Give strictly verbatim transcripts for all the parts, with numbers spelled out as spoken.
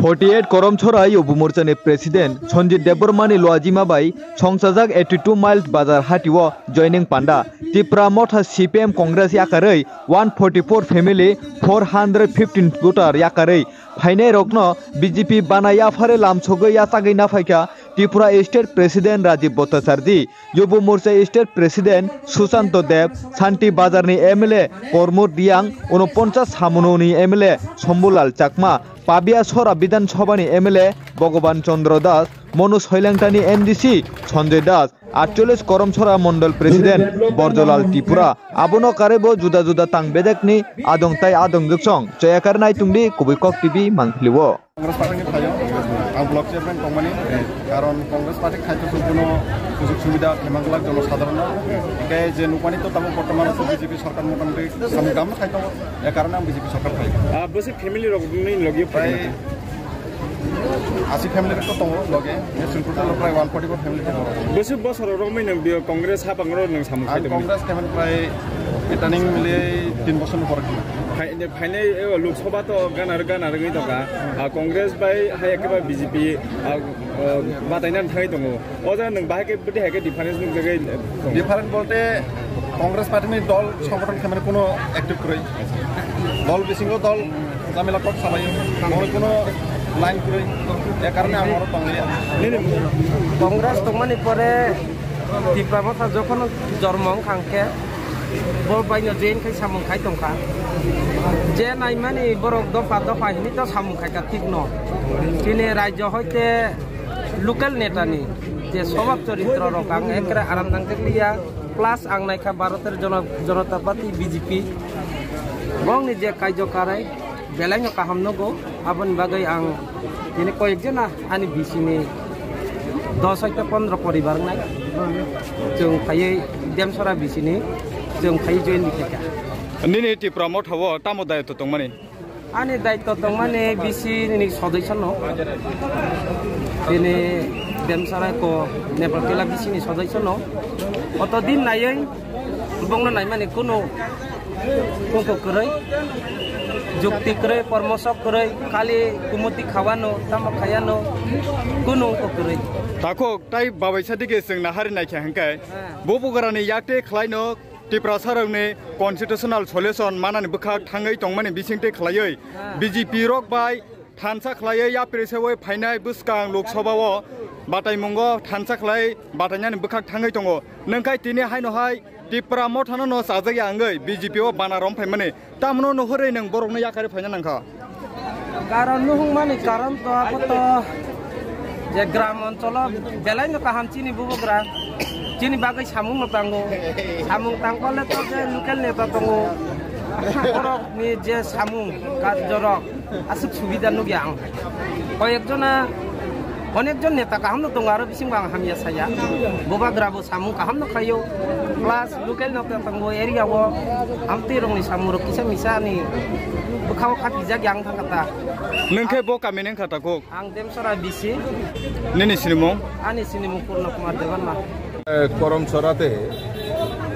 Forty eight Koromchora Yubu Morchani President Sanjit Debbarmani luajima bai songchajak eighty two Mile Bazar hatio joining panda. Tipra Motha C P M Congress yakarwi one forty four family, four hundred fifteen voter yakarwi phainairokno B J P bana yaphare lamsogwi yachagwi naphaikha Tripura State President Rajiv Bhattacharjee, Yubu Morcha State President Sushanto Deb, Santi Bazarni M L A Kormur Riang, unoponchas Samunoni M L A Shambhulal Chakma, Pabia Sora Bidhan Sabhani M L A Bhagaban Chandra Das, Monu Soilengtani M D C Sanjay Das, atchollis Koromchora Mondol President Borjolal Tripura, abono karwibo juda juda tang bedekni adong tai adong jwksong, chayakar naitungdi kubui kok T V mangpilio. Congress party ni phaio, ang block chairman tongmani, karon Congress party khai to kuno sujog subida khemang glak jono sadharon no. Hinkhe je nukmani to tamo bortoman B J P sorkar motamoti samung kam khai tongo, e karone ang B J P sorkar phai. Ah, bwswk family rok nini logi Prai asi family rok to tongo loge, Sripur to prai one forty four family tongo. Bwswk bosor rok mai nang bio Congress hapang ro nang samung Ang khai tongmani? Congress khe prai etaning mili tin bosor ni pore khna. Phai-, phainai, eh, Lok Sabha to ganar, ganar wngwi tongkha. Ah, Congress bai hai khe ba B J P, ah, ah, bataina thangwi tongo. O jaga nwng bahai khe bwdihai khe difference nukjagwi tongo? Difference bolte Congress party ni dol songothon khe mane kuno active kwrwi. Dol bisingo dol jamila kok salai. Omo kuno line kwrwi. E karone ang oro tongliya. Nini Congress tongmani pore Tipra Motha jokhon jormo wngkha hwnkhe, bo baino join khai samung khai tongkha. Je naimani borok dopha dopha hinwi to samung khaikha thikno. Chini rajyo hoite local netani je swbhab choritro rok ang ekre aram nangjak liya. Plus ang naikha Bharoter Jona-, Janata Party B J P. Bongni je kaijo karai, Belai no kaham nugo, aboni bagwi ang tini koyek jona ani B C ni dos hoite pondro poribar wngnai. Chwng phaiwi Demsora B C ni chwng phaiwi join di khaikha. Nini Tipra Motha o tamo daitw tongmani? Ani daitw tongmani B C ni sodosyo no. Tini Demsora ko Nepal Tila B C ni sodosyo no. Oto din naiwi bongno naimani kunu Kungko kwrwi, jukti kwrwi, pormosok kwrwi, khali kumuti khawano, tamo khayano, kunu wngkha kwrwi. Takhuk tai babaisa dige chwng nahari naikha hwnkhe, bubugrani yakte khlaino Tiprasarokni constitutional solution manani bwkhak thangwi tongmani bisingtwi khlaiwi B J P rok bai thansa khlaiwi yapri sewi phainai bwskang Lok Sabha o bataimungo thansa khlai batainani bwkhak thangwi tongo. Nwngkhai tini haino hai Tipra Mothano no chajak ya wngwi B J P o bana rom phaimani. Tamno nuhurwi nwng borokno yakarwi phaina nangkha? Karon nuhungmani karon to abo to je gram oncholo belai no kaham chini bubugra. Chini bagwi samung no tango. Samung tangpale to je local neta tongo. Borok ni je samung karjorok aswk subida nukya ang. Koyekjona, onekjon neta kaham no tongo, aro bisingo ang hamya saya. Bubagra bo samung kaham no khaio. Plus local no tongo area o, amtwi rokni samung rok kisa misa ni bwkhao kha pijak yang thangkha ta. Nwng khe bo kami neng kha takhuk? Ang Demsora B C. Nini sinimung? Ani sinimung Purno Kumar Debbarma. করমছড়াতে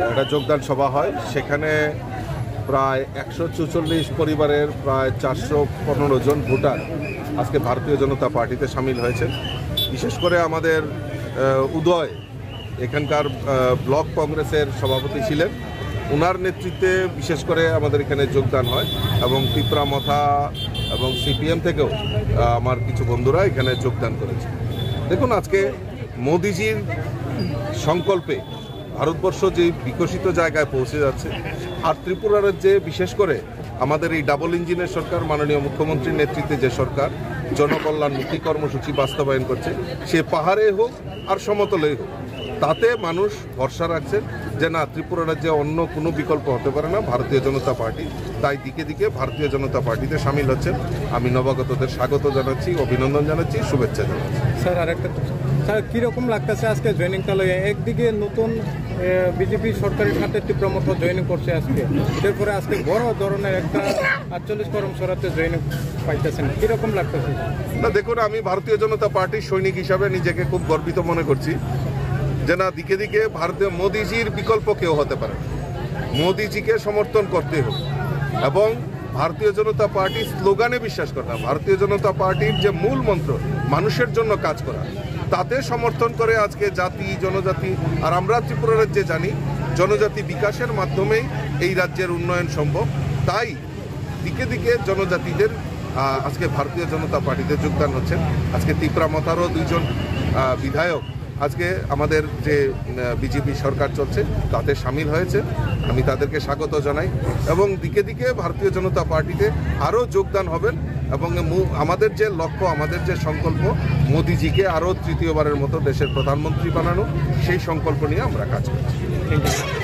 একটা যোগদান সভা হয়, সেখানে প্রায় একশো চুচল্লিশ পরিবারের প্রায় চারশো পনেরো জন ভোটার আজকে ভারতীয় জনতা পার্টিতে সামিল হয়েছেন। বিশেষ করে আমাদের, আহ, উদয় এখানকার, আহ, ব্লক কংগ্রেসের সভাপতি ছিলেন, ওনার নেতৃত্বে বিশেষ করে আমাদের এখানে যোগদান হয় এবং তিপ্রা মথা এবং সিপিএম থেকেও, আহ, আমার কিছু বন্ধুরা এখানে যোগদান করেছে। দেখুন, আজকে মোদিজির সংকল্পে ভারতবর্ষ যে বিকশিত জায়গায় পৌঁছে যাচ্ছে, আর ত্রিপুরা রাজ্যে বিশেষ করে আমাদের এই ডাবল ইঞ্জিনের সরকার, মাননীয় মুখ্যমন্ত্রীর নেতৃত্বে যে সরকার জনকল্যাণমুখী কর্মসূচি বাস্তবায়ন করছে, সে পাহাড়ে হোক আর সমতলেই হোক, তাতে মানুষ ভরসা রাখছেন যে না, ত্রিপুরা রাজ্যে অন্য কোনো বিকল্প হতে পারে না ভারতীয় জনতা পার্টি। তাই দিকে দিকে ভারতীয় জনতা পার্টিতে সামিল হচ্ছেন। আমি নবাগতদের স্বাগত জানাচ্ছি, অভিনন্দন জানাচ্ছি, শুভেচ্ছা জানাচ্ছি। স্যার, আরেকটা প্রশ্ন। স্যার, কিরকম লাগতেছে আজকে জয়েনিংটা লইয়া? একদিকে নতুন, এ, বিজেপি সরকারের সাথে তীব্র মত জয়েনিং করছে আজকে, এরপরে আজকে বড় ধরনের একটা আটচল্লিশ করমছড়াতে জয়েনিং পাইতেছেন, কিরকম লাগতেছে? না, দেখুন, আমি ভারতীয় জনতা পার্টির সৈনিক হিসাবে নিজেকে খুব গর্বিত মনে করছি যে না, দিকে দিকে ভারতে মোদিজির বিকল্প কেউ হতে পারে না। মোদিজিকে সমর্থন করতে হবে এবং ভারতীয় জনতা পার্টির স্লোগানে বিশ্বাস করা, ভারতীয় জনতা পার্টির যে মূল মন্ত্র, মানুষের জন্য কাজ করা, তাতে সমর্থন করে আজকে জাতি, জনজাতি আর আমরা ত্রিপুরা রাজ্যে জানি, জনজাতি বিকাশের মাধ্যমেই এই রাজ্যের উন্নয়ন সম্ভব। তাই দিকে দিকে জনজাতিদের, আহ, আজকে ভারতীয় জনতা পার্টিতে যোগদান হচ্ছেন। আজকে তিপ্রা মথারও দুইজন, আহ, বিধায়ক আজকে আমাদের যে, আহ, বিজেপি সরকার চলছে, তাতে সামিল হয়েছে। আমি তাদেরকে স্বাগত জানাই এবং দিকে দিকে ভারতীয় জনতা পার্টিতে আরও যোগদান হবেন এবং মু-, আমাদের যে লক্ষ্য, আমাদের যে সংকল্প, মোদিজিকে আরও তৃতীয়বারের মতো দেশের প্রধানমন্ত্রী বানানো, সেই সংকল্প নিয়ে আমরা কাজ করছি।